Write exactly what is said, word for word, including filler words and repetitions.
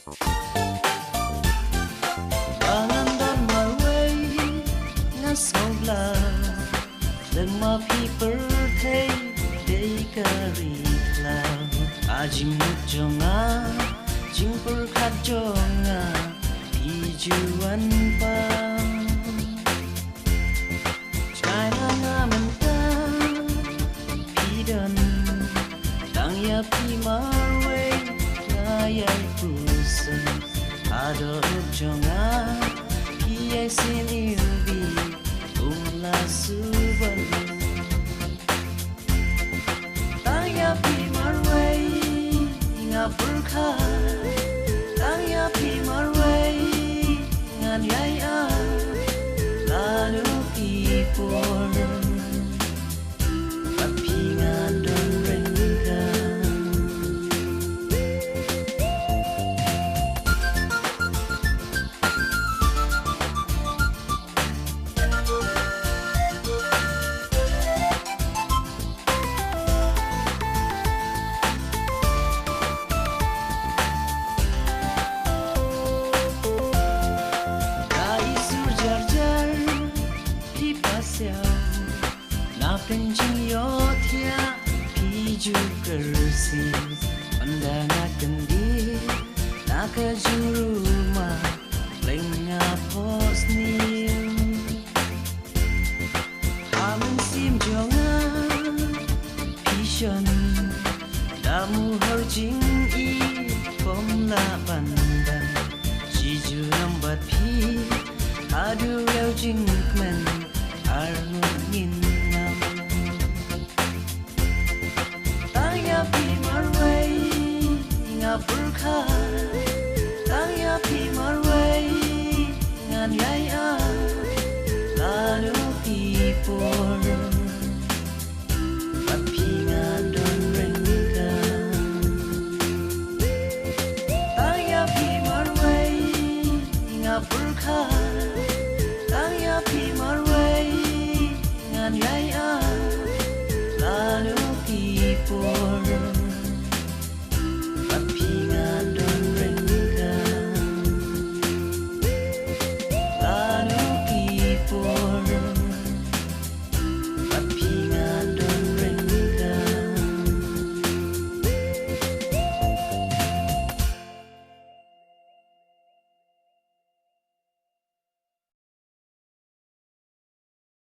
Ba ngan don marwei nga sngewbha, lem ma phi pyrthei dei ka ri khlaw. A jingmut jong nga, jingpyrkhat jong nga, phi ju wan pang. China nga mynta phi don, tang ïa phi marwei nga ïai puson. Haduh ruh jong nga phi ïai sien iwbih, um la suban. Tang ïa phi marwei nga pyrkhat, tang ïa phi marwei ngan ïai ai. Lano ki por bad phi nga don ryngkat. Ka i sur jar jar phi pasiaw, na pynjing ïohthiah phi ju kyrsiew. Ynda nga kyndit na ka jingrumah, leng nga phohsniew. Ha mynsiem jong nga phi shon, da muhur jingïeit bym lah ban dang. Shi junom bad phi haduh ïew jingkmen, arngut ngin ngam. Tang ïa phi marwei nga pyrkhat, tang ïa phi marwei ngan ïai ai. Lano ki por bad phi nga don ryngkat. Tang ïa phi marwei nga pyrkhat, tang ïa phi marwei ngan ïai ai. Lano ki por